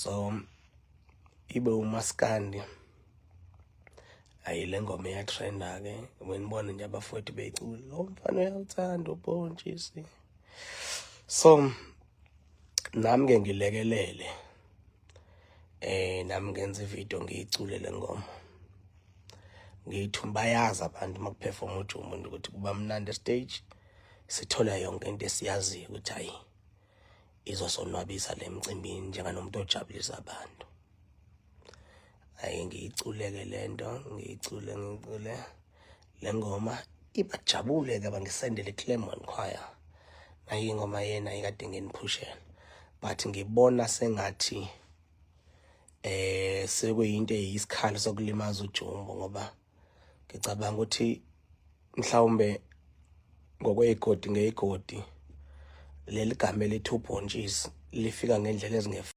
So ibe umaskandi, ayi, le ngoma iyatrenda ke. Wenibona nje abafowethu beyicula, lo mfana uyawuthanda ubhontshisi. So nami ke ngilekelele, nami ngenza ivideo ngiyicule le ngoma. Ngithi bayazi abantu uma kuperform uJumbo nje ukuthi kuba mnandi stage, sithola yonke into esiyaziyo ukuthi hayi, izosonwabisa le mcimbini njenganomuntu ojabulisa abantu. Ayi, ngiyiculeke lento, ngiyicule, ngicule le ngoma, ibajabule ke, bangisendele Clermont Choir. Nayi ingoma yena ikade nginiphushela, but ngibona sengathi sekuyinto eyisikhali sokulimaza uJumbo, ngoba ngicabanga ukuthi mhlawumbe ngokweyigodi ngeyigodi leli gama elithi ubhontshisi lifika ngendlela ezingefani.